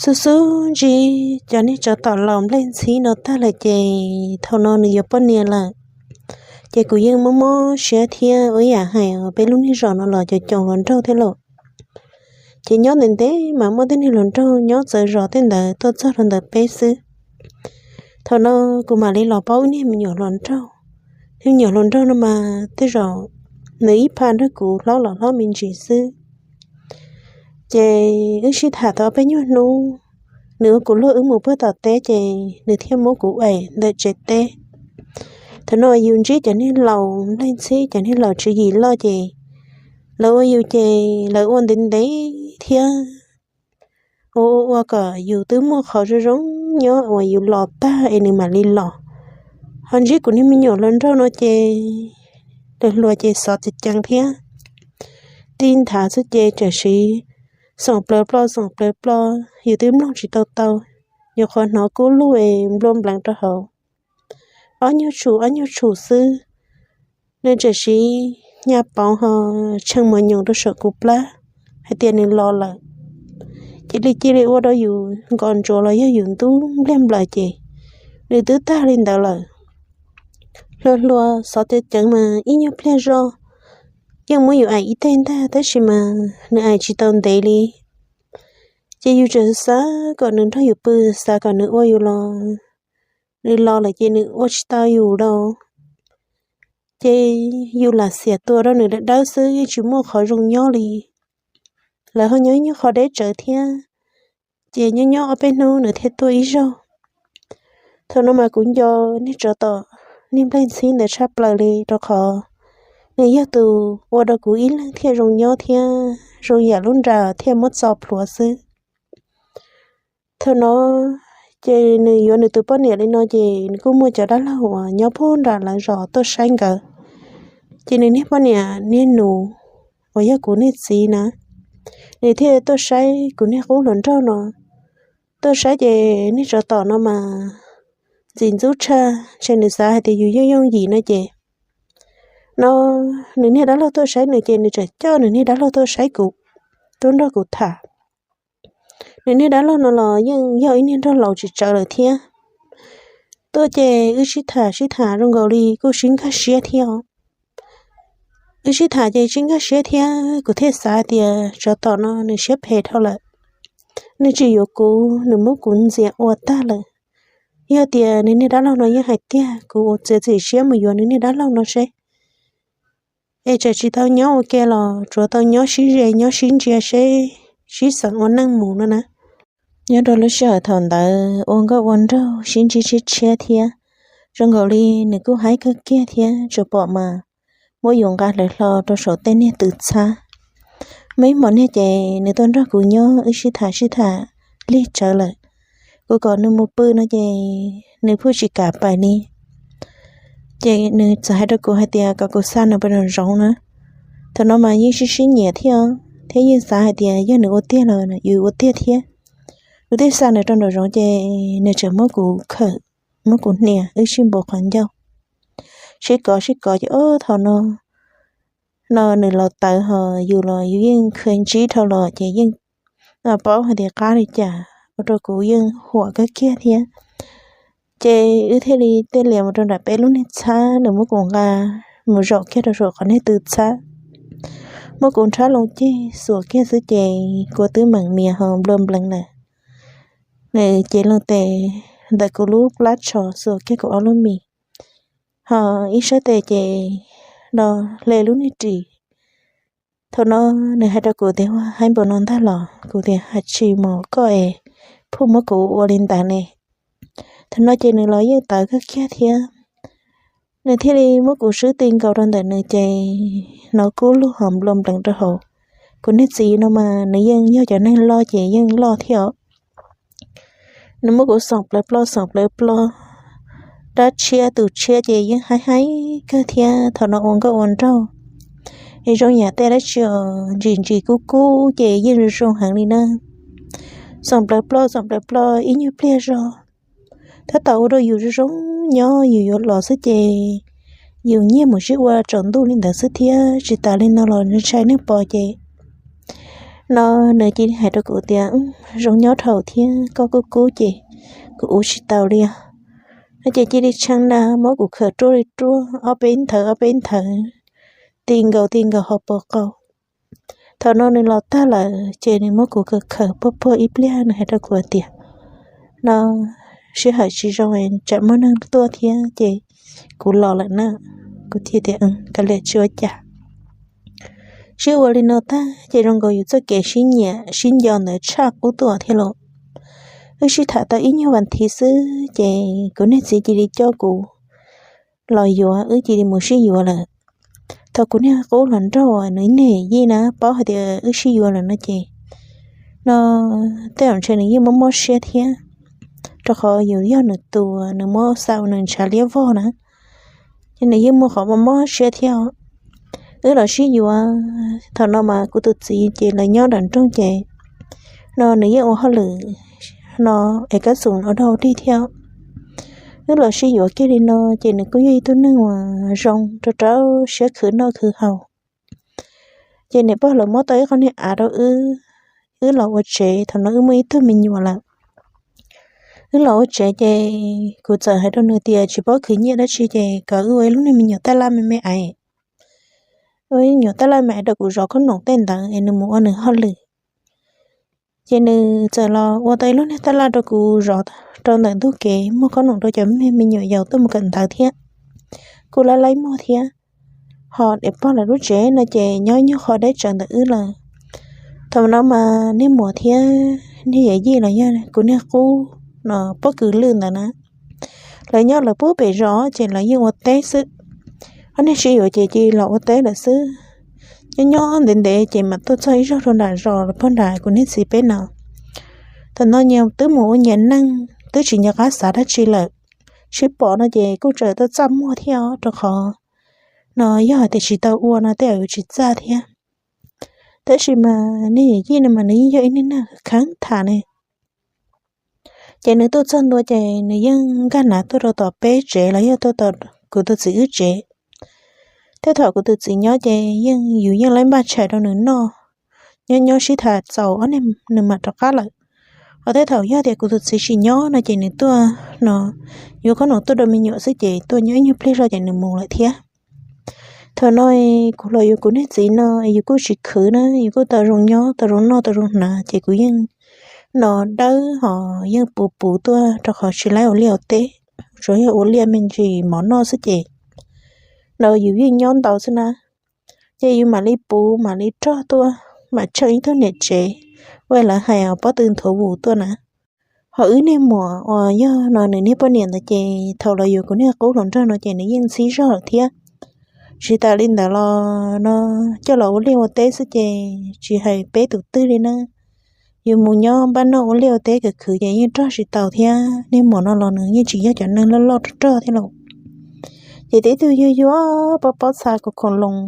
Xub xub ntsib cov niag tsov tom laus nplej ntxhib no tag lawm ces thaum no nws yuav poj niam lawm. Ces kuv yeej mob mob siab thiab ua ib yam hais os, peb lub niag zos no los cov coos hluas nraug thiab lauj. Ces nyob ntev ntev mas muaj tej niag hluas nraug nyob txawv zos tej ntawd tuaj txog rau ntawm peb xwb. Thaum no kuv mam li los paub wb niag me nyuam hluas nraug. Niag me nyuam hluas nraug no mas tej zaum nws ib pha nrog kuv hlob los hlob me ntsis xwb. Ces wb sib tham tau peb nyuag hnub, nws ua kuv luag wb mus puag tom teb ces nws thiaj muab kuv aim ntawm tsev teb. Thaum no yus ntsib cov niag laus nplej ntxhib, cov niag laus tswv yim loj ces lawv ua yus ces lawv ua ntev ntev thiab ua ua ua kom yus twb muaj qhov zoo zoo nyob uas yus los tag es nws mam li los. Ho ntsib kuv niag me nyuam hluas nraug no ces lawv hluas ces xov ceev ceev thiab tib nthav xwb ces tam sim xoom plawv plo xoom plawv plo, yus twb mloog tsis tau tau, nyuam qhuav hnov kub lug es nplua npleev rau hauv, ob nyuag tshum ob nyuag tshum xwb. Nws tam sim nyas paus ho tshee mos nyoos rau saum kuv plab hais tias nws los lawm. Cia li cia li ua rau yus nkos ntsuav los yog yus ntub npliag nplaws ces nws twb tag li ntawd lawm. Hluas hluas xov ceev ceev mas ib nyuag pliag zoj yeej muab yus aim ib teg ntag tab sis mas nws aim tsis tau ntev li. Ces yus tseem xav kom nws nrog yus pw, xav kom nws ua yus los, nws los lawm ces nws ua tsis tau yus lauj. Ces yus lam xiam tua rau nws dawb dawb xwb yeej tsis muaj qhov zoo nyob li. Lawv ho nyob ib nyuag qhov deb tsawv thiab, ces nyob nyob ob peb hnub nws thiaj tuaj ib zaug. Thaum no mas kuv nco niag tsov tom niag nplej ntxhib ntawd tshaj plaws li rau qhov nws yog tus ua rau kuv ib leeg thiaj zoo nyob thiab zoo yam lub nra thiaj muab txo plhuav xwb. Thaum no ces nws yuav nws tus poj niam li no ces nws kuj muaj cov dab laug uas nyob puag nram lawv zos tuaj saib nkawd. Ces nws niag poj niam niag nus uas yog kuv niag txiv na, nws thiaj tuaj saib kuv niag qub hluas nraug no. Tuaj saib ces niag tsov tom no mas ntxim ntxub tshaj, ntshe nws xav hais tias yus yooj yooj yim no ces, no, nws niag dab laug tuaj saib nws ces nws tseem coj nws niag dab laug tuaj saib kuv, tuaj nrog kuv tham. Nws niag dab laug no los yeej yog ib niag nraug laus tsis tsawg lawm thiab. Tuaj ces wb sib tham sib tham zoo nkaus li kuj sib nkag siab thiab os. Wb sib tham ces sib nkag siab thiab kuv thiaj xav tias tsov tom no nws siab phem dhau lawm. Nws tsis yuav kuv, nws muab kuv ntxias ua tag lawm. Yog tias nws niag dab laug no yeej hais tiag kuv ua txiav txim siab mus yuav nws niag dab laug no seb, es tseem tsis tau nyob ua ke los tsuav tau nyob sib ze nyob sib ntsia seb sib xeem ua neej mus no na. Nyob rau lub sij hawm thaum ntawd ua nkauj ua nraug sib ntsib sib tshiab thiab, zoo nkaus li nws kuj haib kawg kiag thiab tsuas pom mas muab yus nqa hlawv hlo rau saum tej niag tw txhab. Muaj ib hmos niag ces nws tuaj nrog kuv nyob wb sib tham sib tham lig tsawv lawm. Kuv kom nws mus pw no ces nws pheej tsis kam pais li. Ces nws txawm hais rau kuv hais tias kom kuv xa nws pais nraum zoov na. Thaum no mas yeej sib sib nyiam thiab, thiab yeej xav hais tias yog nws ua tiag los yus ua tiag thiab. Kuv thiaj xa nws rau nraum zoov ces nws tseem muab kuv khawm, muab kuv hnia wb sib npuav qhov ncauj. Sib kov sib kov ces ob thaum no, no nws los tawv ho yus los yus yeej khaws ntsib dhau los ces yeej paub hais tias qab li cas, ua rau kuv yeej huam kawg kiag thiab. Ces wb thiaj li tej lias mus rau nram peb lub niag txhab, nws muab kuv nqa mus zaum kiag rau saum qhov niag tw txhab, muab kuv nrhab loo ceg xuas kiag xwb ces kuv twb meem mias ho nplua npleev lawm. Nws cev loo tes ntawm kuv lub plab tsho xuas kiag kuv ob lub mis, ho ib sab tes ces do hle lub niag ris. Thaum no nws hais rau kuv tias, ua haib npaum no ntag los? Kuv tias, hais tsis mus koj es pheej muab kuv ua li ntawd ne. Thaum no ces nws los yeej tawv kawg kiag thiab. Nws thiaj li muab kuv swb ti nkaus rau ntawm nws ces hnov kub lug ho nplua npleev rau hauv. Kuv niag txiv no mas nws yeej yog cov neeg loj ces yeej loj thiab os. Nws muab kuv xoom plawv plo xoom plawv plo, dab tshiab tus tshiab ces yeej haib haib kawg thiab thaum no ua nkauj ua nraug es zoo yam tej dab tsi os ntsim ntsim kub kub ces yeej zoo zoo heev li na. Xoom plawv plo xoom plawv plo ib nyuag pliag zog, tab tom ua rau yus zoo zoo nyob yus yuav los xwb ces yus nyiag mus sib ua tsaus ntuj li ntawd xwb thiab tsis tas li no los ntshai neeg pom ces No nws cia li hais rau kuv tias, Zoo nyob dhau thiab, koj kub kub ces kuv ua tsis tau li os. No ces cia li tshee na, muab kuv khaws ruaj li ruaj, ob peb nthawv ob peb nthawv, ti nkaus ti nkaus hauv paus qau. Thaum no nws los tag lawm ces nws muab kuv khaws khaws puag puag ib pliag, nws hais rau kuv tias, No sij hawm tsis zoo, tsam muaj neeg tuaj thiab ces kuv los lawm na. Kuv thiaj tias, Kav liam, tsis ua cas. Sib ua li no tag ces zoo nkaus yus txoj kev sib nyiam sib nco ntawd tshaj qub tuaj thiab lauj. Wb sib tham tau ib nyuag vas thiv xwb ces kuv niag txiv cia li coj kuv los yuav, wb cia li mus sib yuav lawm. Thaum kuv niag qub hluas nraug uas nws niag yij na paub hais tias wb sib yuav lawm no ces, no tej zaum ntshe nws yeej mob mob siab thiab, rau qhov yus yog nws tus, nws muab xa ua nws ntshav liab vog na, ces nws yeej muaj qhov mob mob siab thiab. Wb los sib yuav, thaum no mas kuv tus txiv ces lawv nyob nram nroog ces, no nws yeej ua hauj lwm no es kab xum ua dog dig thiab. Wb los sib yuav kiag li no ces nws kuj yog ib tug neeg uas zoo rau rau siab khwv noj khwv haus. Ces niam pog lawv muab tau ib qho niag av rau wb, wb los ua tsev. Thaum no wb muaj ib tug me nyuam lawm. Wb los ua tsev ces kuv txawm hais rau nws tias tsis paub khwv nyiaj dab tsi ces kom wb ua ib lub niag me nyuam taj laj me me aiv, ua ib nyuam taj laj me me aiv rau kuv zov khob noom tej ntawd es nws mus ua nws hauj lwm. Ces nws txawm los ua tau ib lub niag taj laj rau kuv zov rau ntawm ntug kev, muag khob noom rau cov me me nyuam yaus tuaj mus kawm ntawv thiab. Kuj laib laib muag thiab. Ho niam pog lawv lub tsev no ces nyob nyuag qho deb tsawv ntawm wb lawm. Thaum no mas niag muam thiab niag yawm yij los yog kuv niag qub no pob kws lwj ntawd na, lawv nyob lawv pub pem zos ces lawv yeej ua teb xwb. Ob niag sib yuav ces cia li los ua teb lawm xwb. Nyob nyob ntev ntev ces mam tuaj txog ib zaug rau nram zos los puag nram kuv niag txiv peb no. Thaum no nyias twb mus ua nyias neej, twb tsis nco qab xav dab tsi lawm. Sib pom no ces kuj tseem tuaj txaj muag thiab os, rau qhov no yog hais tias tsis tau ua no tej zaum yuav tsis txaj thiab. Tab sis mas niag yawm yij no mas nws yeej yog ib niag neeg kheev tham ne. Ces nws tuaj txog ntua ces nws yeej nkag nav tuaj rau tom peb tsev los yog tuaj tom kuv tus txiv wb tsev. Tej thaum kuv tus txiv nyob ces yeej yus yeej laib npaj tshais rau nws noj, nyob nyob sib tham txaus ob niag nws mam rov qab lawm. Ho tej thaum yog tias kuv tus txiv tsis nyob no ces nws tuaj no yuav khob noom tuaj rau me nyuam xwb ces tuaj nyob ib nyuag pliag zog ces nws mus lawm thiab. Thaum no kuv los yuav kuv niag txiv no yus kuj tsis khwv na, yus kuj tau zoo nyob tau zoo noj tau zoo hnav ces kuv yeej no dawb ho yeej puv puv tuaj rau qhov tsis laib ua liaj ua teb, tsuas yog ua liaj me ntsis mov noj xwb ces no yus yeej nyob ntau xwb na. Ces yus mam li puv mam li rog tuaj mam tsheej ib tug niam tsev, ua lawv hais os pob tw nthuav vus tuaj na. Ho wb niag muam uas yog no nws niag poj niam ntawd ces thaum los yuav kuv niag qub hluas nraug no ces nws yeej ntxhib zog lawm thiab. Tsis tas li ntawd los no coj los ua liaj ua teb xwb ces tsis hais peb tus twg li na, yus mus nyob npaj noj ua liaj ua teb khwv khwv ces yeej rog tsis tau thiab. Niag muam no los nws yeej tsis yog cov neeg loj loj rog rog thiab lauj. Ces tib tug yuag yuag pob pob txha khoom khoom loo,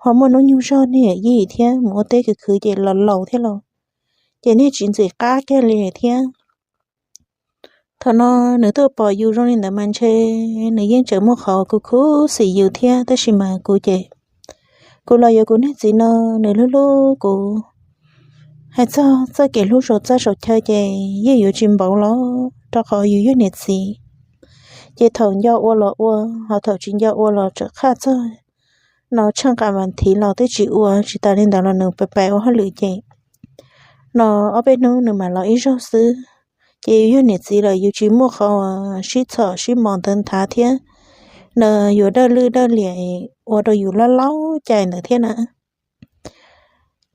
ho muaj hnub nyoog zog niag yawm yij thiab, mus ua teb khwv khwv ces los laus thiab lauj, ces niag tsis ntxim qab kiag li thiab. Thaum no nws tuaj pom yus zoo li ntawd mas ntshe nws yeej tseem muaj qhov khuv khuv xim yus thiab, tab sis mas kuv ces kuv los yuav kuv niag txiv no nws hlub hlub kuv. Hais txog txoj kev hlub saum txaj saum chaw ces yeej yuav tsis npaum los, rau qhov yus yog niam txiv. Ces thaum nco ua los ua, ho thaum tsis nco ua los tsam qhaj txog no tsheej qas vas thiv los twb tsis ua, tsis tas li ntawd los nws pais pais ua hauj lwm ces no ob peb hnub nws mam los ib zaug xwb. Ces yus yog niam txiv lawm yus tsis muaj qhov sib txhom sib mos ntawd nthav thiab, no yuav dawj lwj dawj liam ua rau yus laub laub cai ntawd thiab na.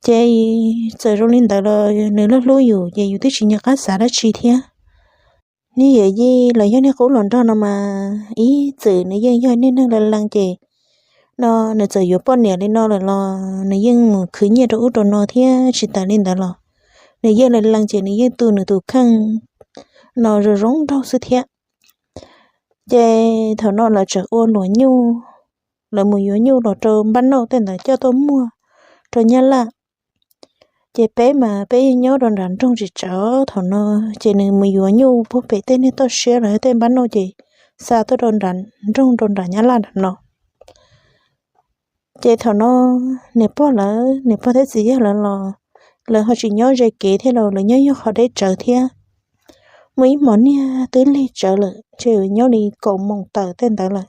Ces txawm zoo li ntawd los nws hlub hlub yus ces yus twb tsis nco qab xav dab tsi thiab. Niag yawm yij los yog niag qub hluas nraug no mas ib txwm nws yeej yog niag neeg lees lees ces no nws txawm yuav poj niam li no lawm los nws yeej mus khwv nyiaj rau ub rau no thiab. Tsis tas li ntawd los nws yeej lees lees ces nws yeej tu nws tus kheej no zoo zoo nraug xwb thiab. Ces thaum no lawv tseem ua luam nyuj, lawv mus yuav nyuj los rau npaj nauj tej ntawd coj tuaj muag rau nyab laj. Ces peb mas peb yeej nyob rau nram nroog tsis tsawg, thaum no ces nws mus yuav nyuj puag pem tej niag toj siab los tej npaj nauj ces xa tuaj rau nram nroog rau nram nyab laj nram no. Ces thaum no niam pog lawv, niam pog thiab txiv yawg lawv los lawv ho tsis nyob ze kev thiab los lawv nyob nyuag qhov deb tsawv thiab. Muaj ib hmos niag twb lig tsawv lawm, ntshe nyob li kaum moos tawm tej ntawd lawm.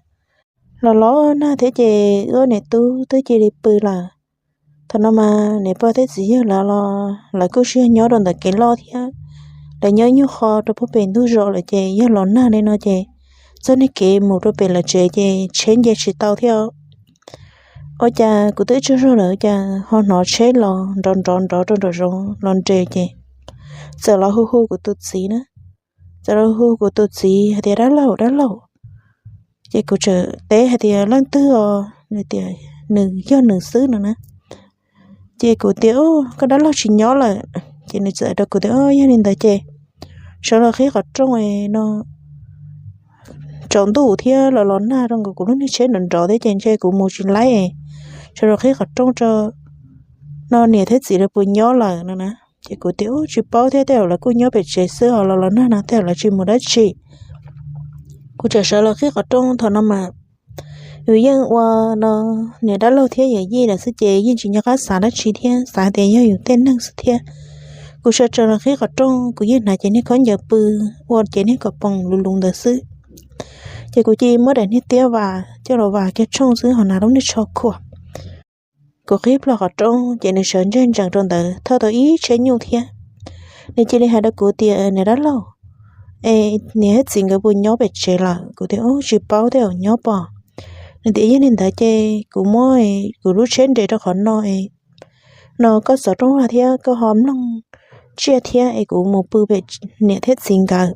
Los los nag thiab ces wb niam tub twb cia li pw lawm. Thaum no mas niam pog thiab txiv yawg lawv los lawv kuj tsis yog nyob rau ntawm kev loj thiab, lawv nyob nyuag qho rau puag pem ntug zos lawm ces yog los nag li no ces txoj niag kev mus rau pem lawv tsev ces tsheb nce tsis tau thiab. Ua cas kuv twb tsaug zog lawm cas ho hnov tsheb los nrov nrov nrov rau nraum zoov los nres ces txawm los hu hu kuv tus txiv na. Txawm los hu kuv tus txiv hais tias, dab laug, dab laug. Ces kuv txawm teb hais tias, leej twg os? Nws tias nws yog nws xwb no na. Ces kuv tias, koj dab laug tsis nyob lawm. Ces nws txawm rau kuv tias, yog li ntawd ces sawv los qhib qhov rooj no, tsaus ntuj thiab los los nag rau nkaus kuv lub niag tsheb nrov nrov thiab ces ntshe kuv mus tsis laib, sawv los qhib qhov rooj tso, no niam thiab txiv lawv puas nyob lawm no na. Ces kuv tias, tsis paub thiab, tej zaum lawv kuj nyob pem tsev xwb os, los los nag no tej zaum lawv tsis mus dab tsi. Kuv txawm sawv los qhib qhov rooj thaum no mas yus yeej ua no, niam dab laug thiab yawm yij lawm xwb ces yeej tsis nco qab xav dab tsi thiab, xav tias yog yus tej neeg xwb thiab. Kuv sawv tsees los qhib qhov rooj, kuv yeej hnav ces niag khaub ncaws pw, ua ces niag kom poom lus lus ntawd xwb. Ces kuv cia li muab daim niag tiab vas coj los vas kiag tshooj xwb ho hnav lub niag tsho khuam. Kuv qhib plho qhov rooj ces nws sawv ntseg ntsees rau ntawd thauj tau ib tsheb nyuj thiab. Nws cia li hais rau kuv tias, niam dab laug, es niam thiab txiv nkawd puas nyob pem tsev lawm? Kuv tias, tsis paub tej zaum nyob pom. Nws tias, yog li ntawd ces kuv muab kuv lub tsheb nres rau qhov no, no koj xov rooj vaj thiab koj ho mloog tsiaj thiab es kuv mus pw pem niam thiab txiv nkawd.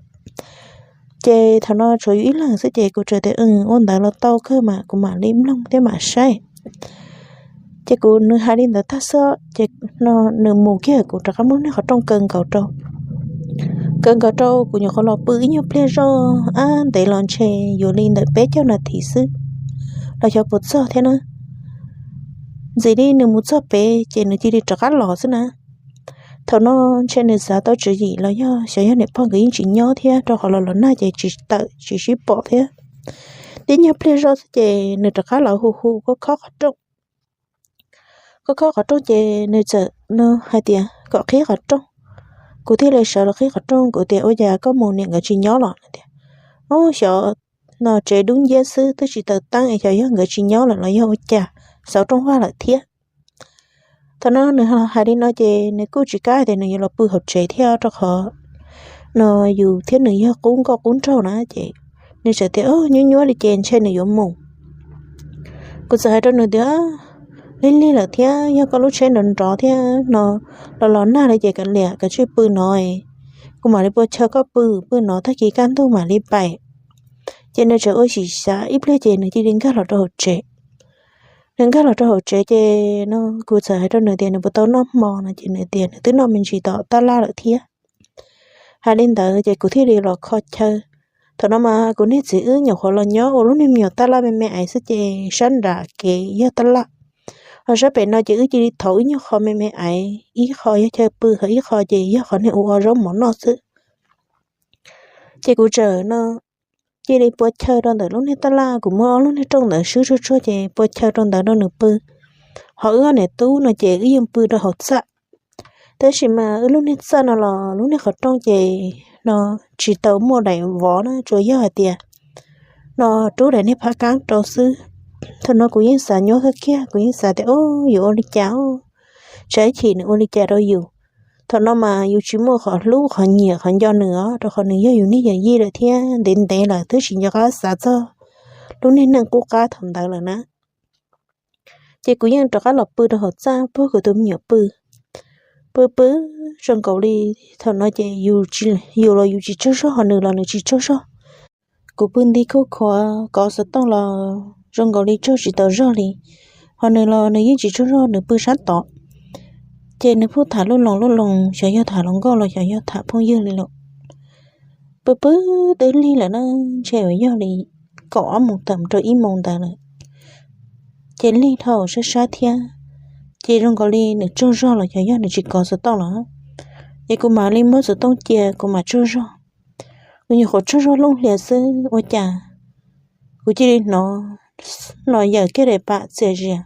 Ces thaum no tshuav yus ib leeg xwb ces kuv txawm tias, ua ntawd los tau kawg mas kuv mam li mloog thiab mam saib. Ces kuv nws hais li ntawd tag xwb ces no nws mus kiag, kuv rov qab muab niag qhov rooj kaw nkaus rau. Kaw nkaus rau kuv nyuam qhuav los pw ib nyuag pliag zoj ab ntev los ntshe yuav li ntawm peb caug nas this xwb los xyov puas txog thiab na. Ntxim li nws mus txog pem ces nws cia li rov qab los xwb na. Thaum no ntshe nws xav tau tswv yim los yog xyov yog niam pog nkawd yeej tsis nyob thiab rau qhov los los nag ces tsis tawm tsis sib pom thiab. Tib nyuag pliag zoj xwb ces nws rov qab los hu hu khob khob qhov rooj. Khob khob qhov rooj ces nws txawm no hais tias kom qhib qhov rooj. Kuv thiaj li sawv los qhib qhov rooj, kuv tias, ua cas koj mus niam nkawd tsis nyob los? Nws tias, ub, xyov no tsev dub nciab xwb twb tsis taws teeb es xyov yog nkawd tsis nyob lawm los yog ua cas, xov rooj vaj lawm thiab. Thaum no nws hais li no ces nws kuj tsis kam hais tias nws yuav los pw hauv tsev thiab rau qhov no yus thiab nws yog qub nkauj qub nraug na ces nws txawm tias, nyuab nyuab li ces ntshe nws yuav mus. Kuv txawm hais rau nws tias, lig lig lawm thiab yog koj lub tsheb nrov nrov thiab no los los nag li ces kav liam kav tsij pw no, kuv mam li pua chaw koj pw, pw no tag kis kaj ntug mam li pais. Ces nws txawm ua xyem xyav ib pliag ces nws cia li nkag los rau hauv tsev. Nws nkag los rau hauv tsev ces no kuv txawm hais rau nws tias nws puas tau noj hmo no ces nws tias nws twb noj me ntsis tom tab laj lawm thiab. Hais li ntawd ces kuv thiaj li los kho chaw. Thaum no mas kuv niag txiv wb nyuam qhuav los nyob ua lub niag me nyuam tab laj me me aiv xwb ces sab nram kev yog tab laj, ho sab pem no ces wb cia li thauv ib nyuag qho me me aiv, ib qho yog chaw pw ho ib qho ces yog qhov niag ua zaub mov noj xwb. Ces kuv txawm no cia li pua chaw rau ntawm lub niag tab laj, kuv muab ob lub niag rooj ntawd swb tsuag tsuag ces pua chaw rau ntawd rau nws pw. Ho wb ob niam tub no ces wb yeej pw rau hauv txaj. Tab sis mas wb lub niag txaj no los lub niag qhov rooj ces no tsis tau muaj daim vov na, tsuas yog hais tias no rub daim niag phab kab rau xwb. Thaum no kuv yeej xav nyuaj kawg kiag, kuv yeej xav tias, o, yuav ua li cas, tsam ib chim nws ua li cas rau yus. Thaum no mas yus tsis muaj qhov hlub qhov nyiam qhov nco nws os, rau qhov nws yog yus niag yawm yij lawm thiab ntev ntev lawm twb tsis nco qab xav txog lub niag neej qub qab thaum ntawd lawm na. Ces kuv yeej rov qab los pw rau hauv txaj puag kuv tus me nyuam pw. Pw pw zoo nkaus li thaum no ces yus los yus tsis tsaug zog, ho nws los nws tsis tsaug zog. Kuv pw nti khuj khuav kov xov tooj los zoo nkaus li tsaug tsis tau zog li, ho nws los nws yeej tsis tsaug zog, nws pw sab tod. Ces nws pheej tham lub loos lub loos, xyov yog tham hluas nkauj los xyov yog tham phooj ywg li lawm. Pw pw twb lig lawm na, ntshe uas yog li kaum ob moos tawm rau ib moos ntawd lawm. Ces lig dhau sab sab thiab, ces zoo nkaus li nws tsaug zog los xyov yog nws tsis kov xov tooj los. Ces kuv mam li muab xov tooj cia kuv mam tsaug zog. Kuv nyuam qhuav tsaug zog looj hlias xwb ua cas kuv cia li hnov no yawm kiag daim pam txias zias,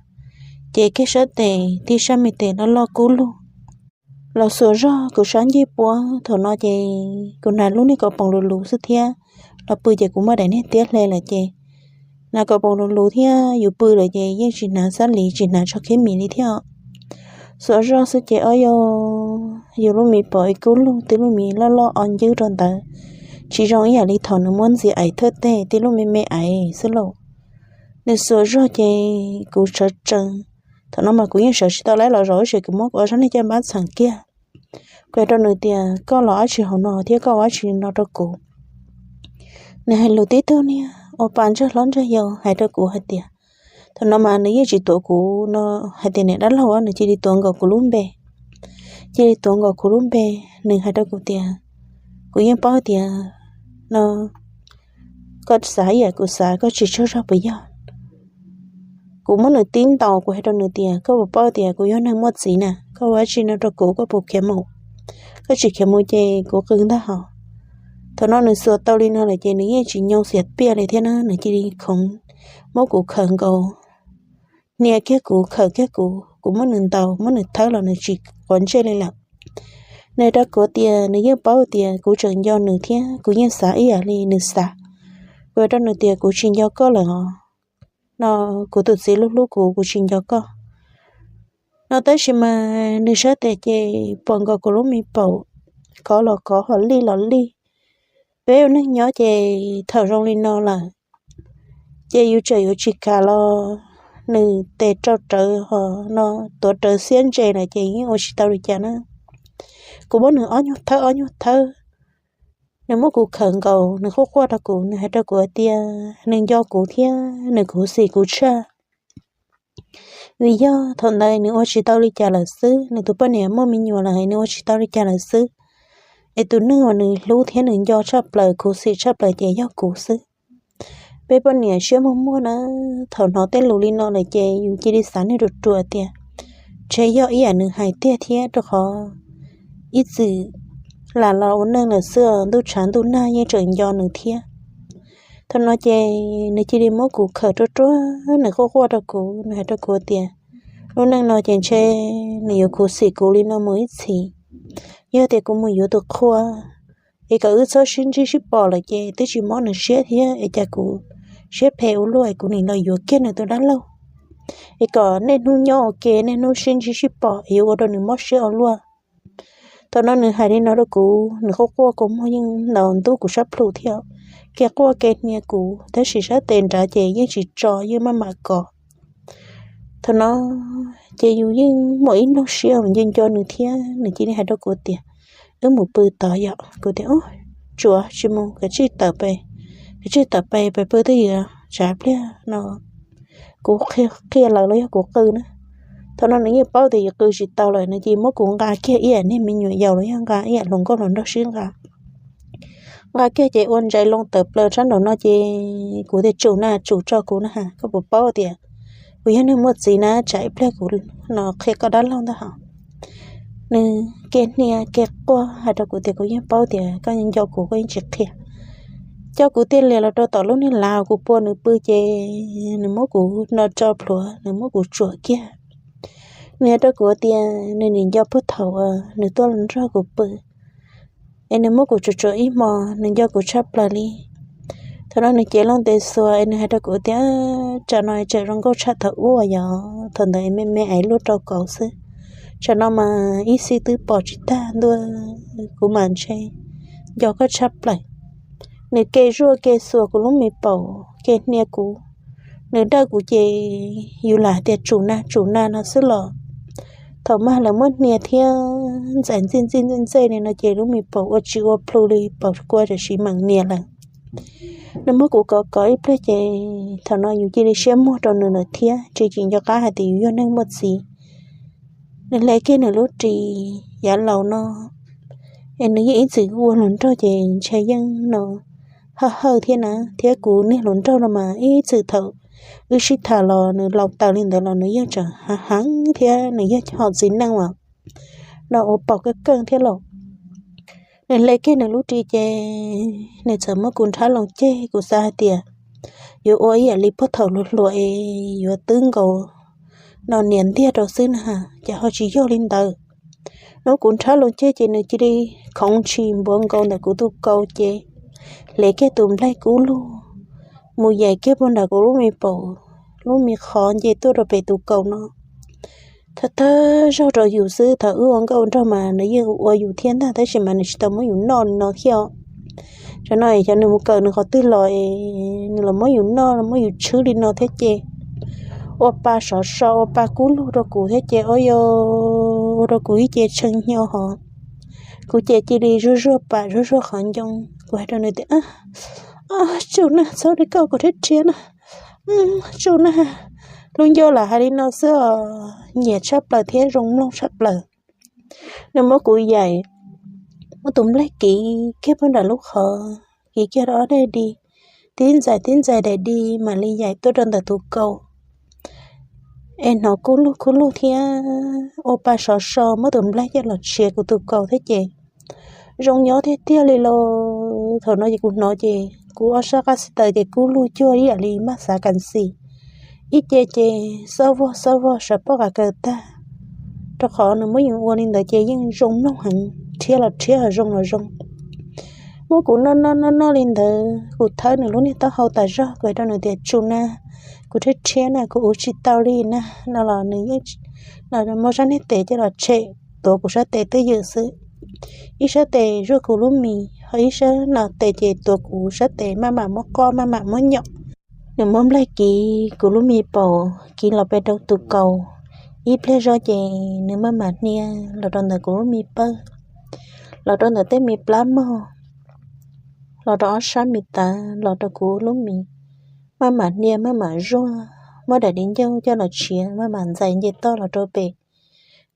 ces kiag sab tes tib sab me tes loj loj kub lug. los xuas zog kuv sab ncej puab. Thaum no ces kuv hnav lub niag kaus poom luv luv xwb thiab, los pw ces kuv muaj daim niag tiab hle lawm ces hnav kaus poom luv luv thiab yus pw lawm ces yeej tsis hnav xab lis tsis hnav tsho khib mis li thiab. Xuas zog xwb ces ob yog yus lub me paum ib kub lug, tib lub me loj loj o ncwb rau ntawd, tsis zoo ib yam li thaum nws muab ntxias ais thawj teg, tib lub me me ais xwb lauj. Nws xuas zog ces kuv sawv tsees. Thaum no mas kuv yeej sawv tsis tau lawm los zaum ib se kuv muab kuv ob sab niag caj npab txheem kiag. Kuv hais rau nws tias koj los dab tsi hauv no thiab koj ua dab tsi no rau kuv? Nws hais lus tib tug niag ua pa ntsej hlob ntsej yau hais rau kuv hais tias, thaum no mas nws yeej tsis tuav kuv no hais tias niam dab laug, nws cia li tuav nkaus kuv lub npe. Cia li tuav nkaus kuv lub npe, nws hais rau kuv tias, kuv yeej paub tias no koj xav ib yam kuv xav, koj tsis tsaug zog puas yog? Kuv muab nws tib ntaus, kuv hais rau nws tias koj puas paub tias kuv yog neeg muaj txiv na, koj ua dab tsi no rau kuv, koj puas khiav mus? Koj tsis khiav mus ces kuv qw ntag hos. Thaum no nws xuas tau li no lawm ces nws yeej tsis nyoo xiam piaj li thiab na, nws cia li khoov muab kuv khawm nkaus, hnia kiag kuv, khawm kiag kuv, kuv muab nws ntaus muab nws thawb los nws tsis quav ntsej li lawm. Nws hais rau kuv tias nws yeej paub tias kuv tseem nco nws thiab kuv yeej xav ib yam li nws xav. Kuv hais rau nws tias kuv tsis nco koj lawm os, no kuv tus txiv hlub hlub kuv, kuv tsis nco koj. No tab sis mas nws sab tes ces pom nkaus kuv lub me paum, kov los kov, hos lij los lij. Peb ua neeg nyob ces thaum zoo li no lawm ces yus tseem yuav tsis kam los nws tes rau rawv hos no tuav rawv xiab ntse lawm ces yeej ua tsis tau li cas na. Kuv muab nws ob nyuag thawb ob nyuag thawb, nws muab kuv khawm nkaus, nws quaj quaj rau kuv, nws hais rau kuv hais tias nws nco kuv thiab nws khuv xim kuv tshaj. Vim yog thaum ntawd nws ua tsis tau li cas lawm xwb, nws tus poj niam muaj me nyuam lawm, nws ua tsis tau li cas lawm xwb, es tus neeg uas nws hlub thiab nws nco tshaj plaws khuv xim tshaj plaws ces yog kuv xwb. Peb poj niam siab muag muag na, thaum hnov tej lus li no lawm ces yus cia li xav niag ruam ruam tias ntshe yog ib yam nws hais tiag thiab, rau qhov ib txwm lam los ua neej lawm xwb, ntuj tshav ntuj nag yeej tseem nco nws thiab. Thaum no ces nws cia li muab kuv khawm ruaj ruaj, nws quaj quaj rau kuv, nws hais rau kuv tias lub neej no ces ntshe nws yuav khuv xim kuv li no mus ib txhis. Yog tias kuv mus yuav tus qhua es kom wb txhob sib ntsib sib pom lawm ces twb tsis mob nws siab thiab, es cas kuv siab phem ua luaj es kuv nim los yuav kiag nws tus dab laug, es kom niaj hnub nyob ua ke niaj hnub sib ntsib sib pom es yuav ua rau nws mob siab ua luaj. Thaum no nws hais li no rau kuv, nws quaj quaj kua muag yeej ntaus ntub kuv sab plhu thiab, kev quaj kev hnia kuv tab sis sab tes nrad ces yeej tsis tso, yeej maj mam kov. Thaum no ces yus yeej muaj ib nplooj siab nco nco nws thiab, nws cia li hais rau kuv tias wb mus pw tod yom. Kuv tias tsuav tsis mus, kav tsij tawm pes, kav tsij tawm pes pes pw twj ywm, tsam pliag no kuv qhia lawv los yog kuv qw na. Thaum no nws yeej paub tias yus qw tsis tau lawm, nws cia li muab kuv nqa kiag ib yam niag me nyuam yaus los yog nqa ib yam hluas nkauj hluas nraug sib nqa. Nqa kiag ces ua ntsais loo tawm plaws sab nraum no ces kuv tias tsum na, tsum tso kuv na, koj puas paub tias kuv yog neeg muaj txiv na, tsam ib pliag kuv no qhia koj dab laug ntag hos. Nws kev hnia kev quaj hais rau kuv tias kuv yeej paub tias koj nco kuv, koj yeej tsis qhia. Coj kuv tiag lias los rau tom lub niag lav kuv pua nws pw ces nws muab kuv no tso plhuav, nws muab kuv tsuam kiag. Nws hais rau kuv tias nws nim nco puag thaum nws tuaj los nrog kuv pw, es nws muab kuv tsuam tsuam ib hmo, nws nco kuv tshaj plaws li. Thaum no nws cev loo tes xuas es nws hais rau kuv tias tsam no tseem zoo nkauj tshaj thaum ub yom, thaum ntawd me me es luaj rau kaum xwb, tsam no mas ib xib twb pom tsis tag ntua, kuv mas ntshe nco koj tshaj plaws. Nws kev zuaj kev xuas kuv lub me paum, kev hnia kuv, nws dawj kuv ces yus lam tias tsum na tsum na no xwb los thaum mas lawv muab hnia thiab ntxais ntxij ntxij ntxej ntxej li no ces lub me paum ua tsis ua plhu li, paum kua tam sim meem nias lawm. Nws muab kuv kov kov ib pliag ces thaum no yus cia li siab muag rau nws lawm thiab, tsis tsis nco qab hais tias yus yog neeg muaj txiv. Nws hle kiag nws lub ris yav laus no, es nws yeej ib txwm ua hluas nraug ces ntshe yeej no hawj hawj thiab na, thiab kuv niag hluas nraug no mas ib txwm thaum wb sib tham los nws laus taws li ntawd los nws yeej tseem hav heev thiab nws yeej hom txiv neej uas no ua paum keej keej thiab lauj. Nws hle kiag nws lub ris ces nws txawm muab kuv nrhab loo ceg, kuv xav hais tias yuav ua ib yam li puag thaum hluas hluas es yuav twb nkaus no niam ntiag rau xwb na, ces ho tsis yog li ntawd. Hnub kuv nrhab loo ceg ces nws cia li khoov ntshis npuav nkaus ntawm kuv tus kaus ces hliv kiag tus nplaig kub lug mus yaim kiag puag nram kuv lub me paum, lub me qhov nce tuaj rau pem tus kaus no. Tag tag zog rau yus xwb, thaum wb ua nkauj ua nraug mas nws yeej ua yus thiab ntag, tab sis mas nws tsis tau muab yus noj li no thiab. Tam no xyov nws mus kawm nws qhov twg los es nws los muab yus noj los muab yus tshwb li no thiab ces ua pa sov so ua pa kub lug rau kuv thiab ces ua rau kuv ib ce tshee hnyo hos. Kuv ces cia li zuag zuag pam zuag zuag qhov ncoo, kuv hais rau nws tias, Tsum na, txhob li koj kom rhiab rhiab na, tsum na. Lub ncauj lam hais li no xwb os, nyiam tshaj plaws thiab zoo mloog tshaj plaws. Nws muab kuv yaim, muab tus nplaig kiv kiag puag nram lub qhov, kiv kiag rau ob daim di, tib ntxais tib ntxais daim di mam li yaim tuaj rau ntawm tus kaus. Es hnov kub lug kub lug thiab ua pa sov so muab tus nplaig coj los tshiav kuv tus kaus thiab ces zoo nyob tiag tiag li los. Thaum no ces kuv hnov ces kuv ob sab qab xib taws ces kub lug cuag ib yam li maj xav kas xis. Ib ce ces xob vog xob vog sawv pob qa kaws tag, rau qhov nws muab yus ua li ntawd ces yeej zoo mloog heev, rhiab los rhiab, zoo los zoo. Muab kuv noj noj noj noj li ntawd, kuv thawb nws lub niag taub hau tas zog, kuv hais rau nws tias, Tsum na, kuv rhiab rhiab na, kuv ua tsis tau li na, no los nws yeej muab sab niag tes coj los tshem tuav kuv sab tes twj ywm xwb. Ib sab tes zuaj kuv lub mis, ho ib sab no tes ces tuav kuv sab tes maj mam muab qoj maj mam muab nyom. Nws muab nplaig kiv kuv lub me paum kiv los pem rau tus kaus. Ib pliag zog ces nws maj mam hnia los rau ntawm kuv lub me pawg, los rau ntawm tej me plab mog, los rau ob sab me tav, los rau kuv lub mis, maj mam hnia maj mam zuaj, muab daim di ncauj coj los tshiav maj mam ntxais nce toj los rau pem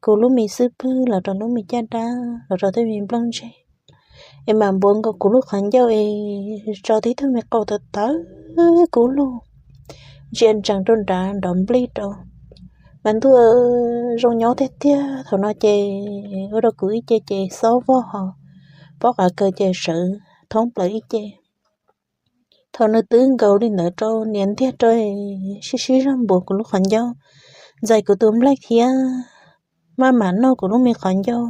kuv lub me xwb pwg, los rau lub me caj dab, los rau tej me nplooj ntseg, es mam npuav nkaus kuv lub qhov ncauj es tso tib tug me qau tawv tawv kub lug ntsia ntsees rau nrad nrov nplij rau. Mas ntuj, zoo nyob tiag tiag. Thaum no ces ua rau kuv ib ce ces xob vog hos pob qa kaws ces sawv thoob plaws ib ce. Thaum nws twb nkaus li ntawd rau nias ntiag rau, sib sib zog npuav kuv lub qhov ncauj, ntxais kuv tus nplaig thiab maj mam noj kuv lub me qhov ncauj.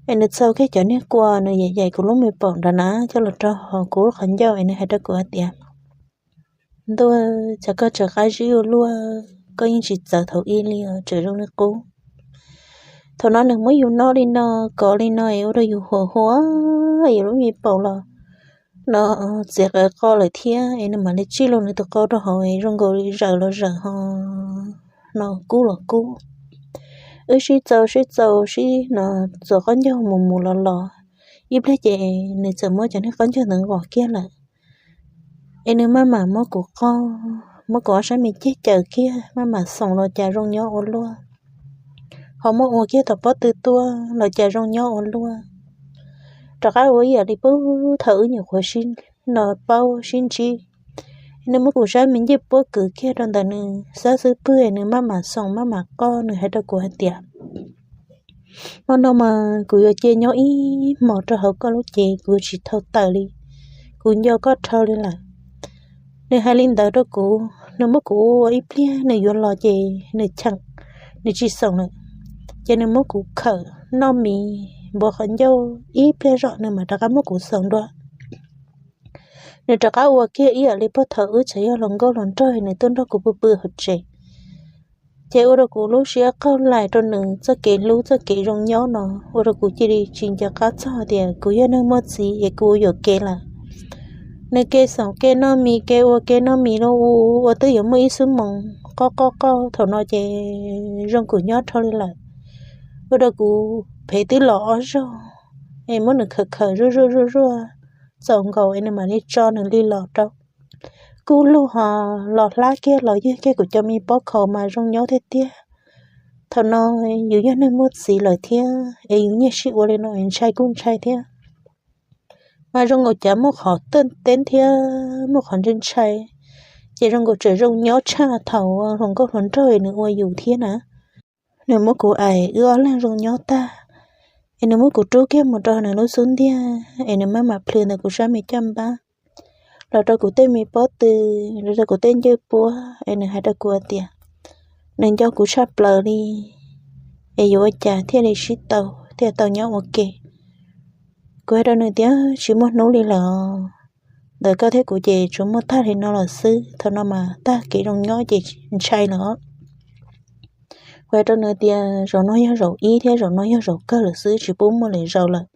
Es nws txhau kiag cov niag kua nws yaim yaim kuv lub me paum nrad na coj los rau hauv kuv lub qhov ncauj es nws hais rau kuv hais tias, Ntuj, cas koj tseem qab zib ua luaj, koj yeej tsis txawv thaum ub li os, tseem zoo li qub. Thaum no nws muab yus noj li no, kov li no es ua rau yus huam huam, yus lub me paum los no txiav qawv qo lawm thiab, es nws mam li tsij los nws tus qau rau hauv es zoo nkaus li zawm los zawm ho no kub los kub. Wb sib txaus sib txaus sib no txuas qaub ncaug mus mus los los, ib pliag ces nws txawm muab cov niag qaub ncaug ntawd nqos kiag lawm. Es nws maj mam muab kuv qoj, muab kuv ob sab me ceg caws kiag maj mam xoom los cas zoo nyob ua luaj, ho muab ua kiag tom pob tw tuaj los cas zoo nyob ua luaj. Rov qab ua ib yam li puag thaum wb nyuam qhuav sib no paub sib ntsib. Nws muab kuv sab me ncej puab kwv kiag rau ntawm nws sab xub pwg, nws maj mam xoom maj mam qoj, nws hais rau kuv hais tias, Hmo no mas kuv yuav cia nyob ib hmos rau hauv koj lub cev, kuv tsis thau tawm li, kuv nco koj dhau li lawm. Nws hais li ntawd rau kuv, nws muab kuv ua ib pliag, nws yuav los ces nws cheem, nws tsis xoom lawm. Ces nws muab kuv khawm noj mis npuav qhov ncauj ib pliag zog nws mam rov qab muab kuv xoom dua. Nws rov qab ua kiag ib yam li puag thaum wb tseem yog hluas nkauj hluas nraug nws tuaj nrog kuv pw pw hauv tsev. Ces ua rau kuv lub siab qaug lais rau nws txoj kev hlub txoj kev zoo nyob no, ua rau kuv cia li tsis nco qab txog tias kuv yog neeg muaj txiv es kuv yuam kev lawm. Nws kev xoom kev noj mis kev ua kev noj mis los ua twb yuav muaj ib xuab moos qoj qoj qoj, thaum no ces zoo kuv nyob dhau li lawm. Ua rau kuv phev twb los ob zaug, es muab nws khawm khawm zuaj zuaj zuaj zuaj txaus nkaus es nws mam li tso nws li los rau. Kub lug ho los hlab kiag los ywg kiag kuv cov me pob khaus mas zoo nyob tiag tiag. Thaum no yus yog neeg muaj txiv lawm thiab es yus nyiag sib ua li no es ntshai kuj ntshai thiab. Mas zoo nkaus cas muaj qhov teb thiab muaj qhov ntshai ntshai, ces zoo nkaus tseem zoo nyob tshaj thaum hluas nkauj hluas nraug nws ua yus thiab na. Nws muab kuv aim wb ob leeg zoo nyob tag, es nws muab kuv rub kiag mus rau nws lub xub ntiag es nws maj mam plhws ntawm kuv sab me caj npab, los rau kuv tej me pob tw, los rau kuv tej ncej puab es nws hais rau kuv hais tias nws nco kuv tshaj plaws li. es yuav ua cas thiaj li sib tau, thiaj tau nyob ua ke. Kuv hais rau nws tias tsis muaj hnub li lawm, ntawm koj thiab kuv ces tsuas muaj tag li no lawm xwb, thaum no mas tag kev zoo nyob ces ntshai lawm. Kuv hais rau nws tias zaum no yog zaum ib thiab zaum no yog zaum kawg lawm xwb, tsis pub muaj lwm zaus lawm.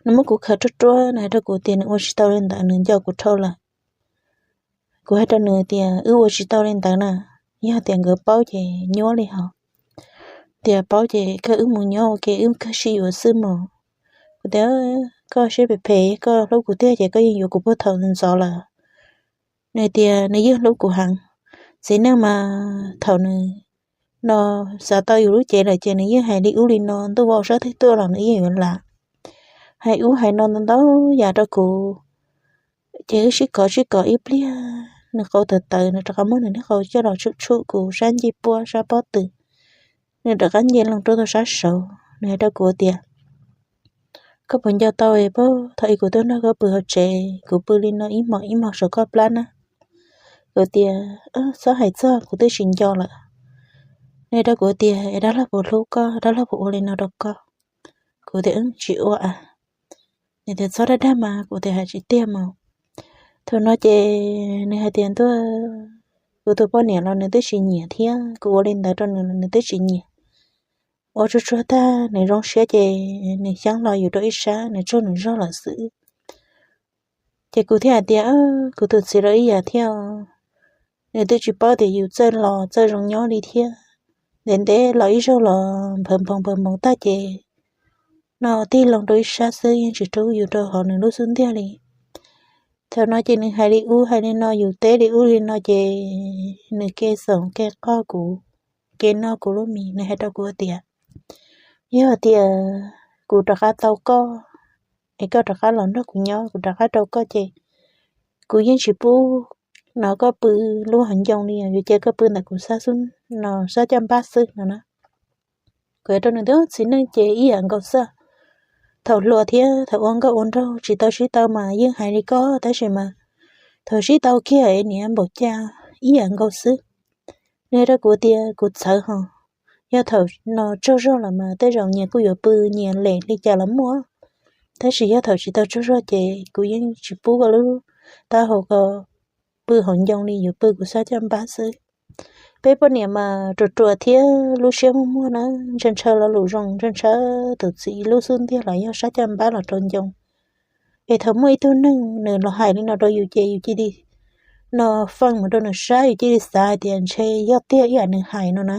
Nws muab kuv khaws ruaj ruaj, nws hais rau kuv tias nws ua tsis tau li ntawd, nws nco kuv dhau lawm. Kuv hais rau nws tias wb ua tsis tau li ntawd na, yog tias nkawd paub ces nyuab li hos. Tias paub ces kawg wb mus nyob ua ke, wb kawg sib yuav xwb mog. Kuv tias koj siab phem phem, koj hlub kuv tiag ces koj yeej yuav kuv puag thaum ntxov lawm. Nws tias nws yeej hlub kuv heev. Txiv neej mas thaum nws no xav tau yus lub cev lawm ces nws yeej hais li ub li no, ntuj vau sab twg tuaj los nws yeej yuav lam hais ub hais no ntau ntau yam rau kuv. Ces wb sib kov sib kov ib pliag, nws qau tawv tawv, nws rov qab muab nws niag qau coj los tshum tshum kuv sab ncej puab sab pob tw. Nws rov qab nce loo rau tau sab saud, nws hais rau kuv tias koj puas nco tau puag thaum ub kuv tuaj nrog koj pw hauv tsev, kuv pw li no ib hmos ib hmos saum koj plab na? Kuv tias txhob hais txog, kuv twb tsis nco lawm. Nws hais rau kuv tias es dab laug puas hlub koj, dab laug puas ua li no rau koj? Kuv tias tsis ua a. Nws tias txhob dag dag mas, kuv tias hais tsis tiag mas. Thaum no ces nws hais tias ntuj, kuv tus poj niam los nws twb tsis nyiam thiab kuv ua li ntawd rau nws los nws twb tsis nyiam. Ua tsuag tsuag tag nws zoo siab ces nws xyeeb hlo yus rau ib sab, nws tsaug nws zog lawm xwb. Ces kuv thiaj hais tias kuv tus txiv los ib yam thiab. Nws twb tsis paub tias yus txawj los txawj zoo nyob li thiab. Ntev ntev los ib zaug los nphawv npoos nphawv npoos tag ces no tig loo rau ib sab xwb, yeej tsis rub yus rau hauv nws lub xub ntiag li. Thaum no ces nws hais li ub hais li no, yus teb li ub li no ces nws ke xoom ke qoj kuv, ke noj kuv lub mis, nws hais rau kuv tias yog tias kuv rov qab tau koj, es koj rov qab los nrog kuv nyob, kuv rov qab rau koj ces kuv yeej tsis pub no koj pw lub hauv ncoo li, yuav cia koj pw ntawm kuv sab xub no, sab caj npab xwb no na. Kuv hais rau nws tias txiv neej ces ib yam nkaus xwb. Thaum hluas thiab thaum ua nkauj ua nraug tsis tau sib tau mas yeej hais li koj, tab sis mas thaum sib tau kiag es niam npaum cas ib yam nkaus xwb. Nws hais rau kuv tias kuv txhawv hos, yog thaum no tsaug zog lawm mas tej zaum nyias kuj yuav pw nyias lem li cas los muaj, tab sis yog thaum tsis tau tsaug zog ces kuv yeej tsis pub koj lub taub hau ko pw hauv ncoo li, yuav pw kuv sab caj npab xwb. Peb poj niam mas ruam ruam thiab lub siab muag muag na, ntshaw ntshaw lo lus zoo, ntshaw ntshaw tus txiv lub xub ntiag los yog sab caj npab los rau ncoo. Es thaum muaj ib tug neeg nws los hais li no rau yus ces yus cia li no feej mus rau nws sab, yus cia li xav hais tias ntshe yog tiag ib yam nws hais no na.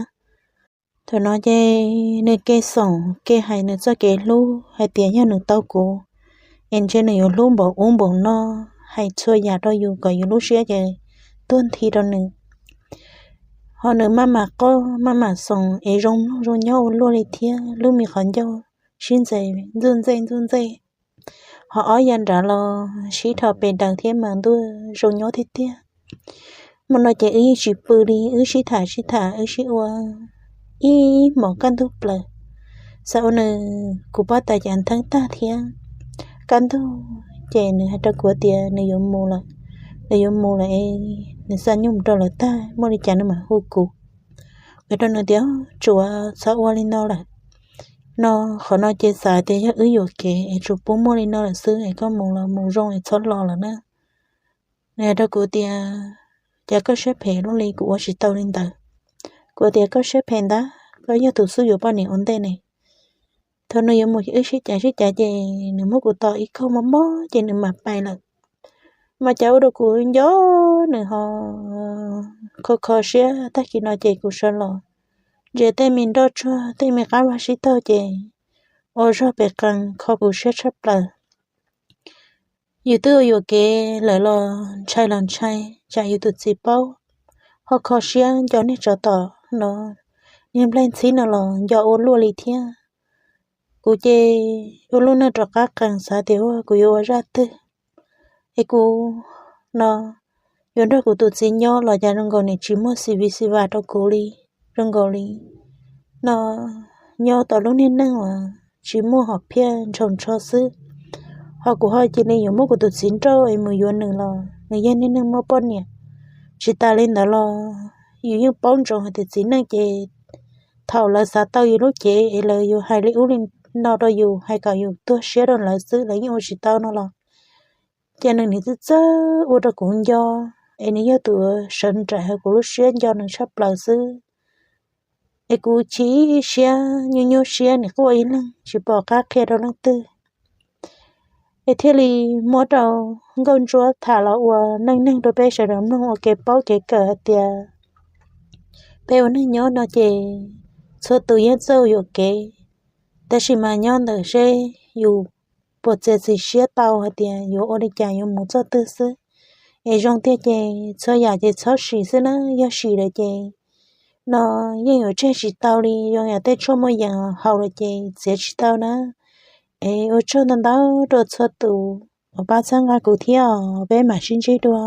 Thaum no ces nws ke xoom ke hais nws txoj kev hlub hais tias yog nws tau kuv es ntshe nws yuav hlub npaum ub npaum no, hais txhua yam rau yus kom yus lub siab ces tuag nthi rau nws. Ho nws maj mam qoj maj mam xoom es zoo mloog zoo nyob ua luaj li thiab, lub me qhov ncauj sib ntxes ntxuj ntxej ntxuj ntxej. Ho ob yav nrad los sib dhos pes daws thiab mas ntuj zoo nyob tiag tiag. Hmo no ces wb yeej tsis pw li, wb sib tham sib tham wb sib ua ib hmos kaj ntug plaws. Xav ua nws kuv pob tais cas ntheeb tag thiab. Kaj ntug ces nws hais rau kuv tias nws yuav mus lawm, nws yuav mus lawm es nws xa nyuj mus rau lawv tag, muaj li cas nws mam hu kuv. Kuv hais rau nws tias tsuav txhob ua li no lawm. No qhov no ces xav tias yog wb yuam kev es tsuas pub muaj li no lawm xwb es koj mus los mus zoo es txhob los lawm na. Nws hais rau kuv tias cas koj siab phem luaj li, kuv ua tsis tau li ntawd. Kuv tias koj siab phem ntag, koj yog tus xub yuav poj niam ua ntej ne. Thaum nws yuav mus wb sib cav sib cav ces nws muab kuv tos ib kaug mob mob ces nws mam pais lawm. Mas cas ua rau kuv nco nws ho kho kho siab, tag kis no ces kuv sawv los ntsia tej me nroj tsuag tej me qab vag sib taug ces ua zog pes qees kho kuv siab tshaj plaws. Yus twb ua yuam kev lawm los ntshai los ntshai tsam yus tus txiv paub, ho kho siab nco niag tsov tom no, niag nplaig ntxhib no los nco ua luaj li thiab. Kuv ces ua lub neej rov qab qees xav tias ua kuv yuav ua zaj twg es kuv no yuav nrog kuv tus txiv nyob los cas zoo nkaus nws tsis muaj xis vis xis vas rau kuv li, zoo nkaus li no nyob tau lub niag neej uas tsis muaj hom phiaj ntshaus ntsho xwb. Ho kuv ho cia li yuav muab kuv tus txiv nrauj es mus yuav nws los nws yog niag neeg muaj poj niam. Tsis tas li ntawd los yus yeej paub ntsoov hais tias txiv neej ces thaum lawv xav tau yus lub cev es lawv yuav hais li ub li no rau yus, hais kom yus tuag siab rau lawv xwb, lawv yeej ua tsis tau no los, ces nws nim txawj txawj ua rau kuv nco, es nws yog tus sawv nraim hauv kuv lub siab nco nws tshaj plaws xwb. Es kuv chim siab nyuaj nyuaj siab, nim quaj ib leeg tsis pom qab qhia rau leej twg. Es thiaj li muab rau Nkauj Ntsuab tham los ua neej neeg rau peb sawv daws mloog ua kev paub kev kawm hais tias peb ua neej nyob no ces txhua tus yeej txawj yuam kev, tab sis mas nyob ntawm seb yus puas txiav txim siab tau hais tias yuav ua li cas yuav mus txoj twg xwb. Es zoo tiag ces txhua yam ces txhob sim xwb na, yog sim lawm ces no yeej yuav tseg tsis tau li, zoo yam tej tshuaj muaj yees haus lawm ces txiav tsis tau na. Es ua tsaug ntau ntau rau txhua tus uas pab txhawb nqa kuv thiab os, peb mam sib ntsib dua.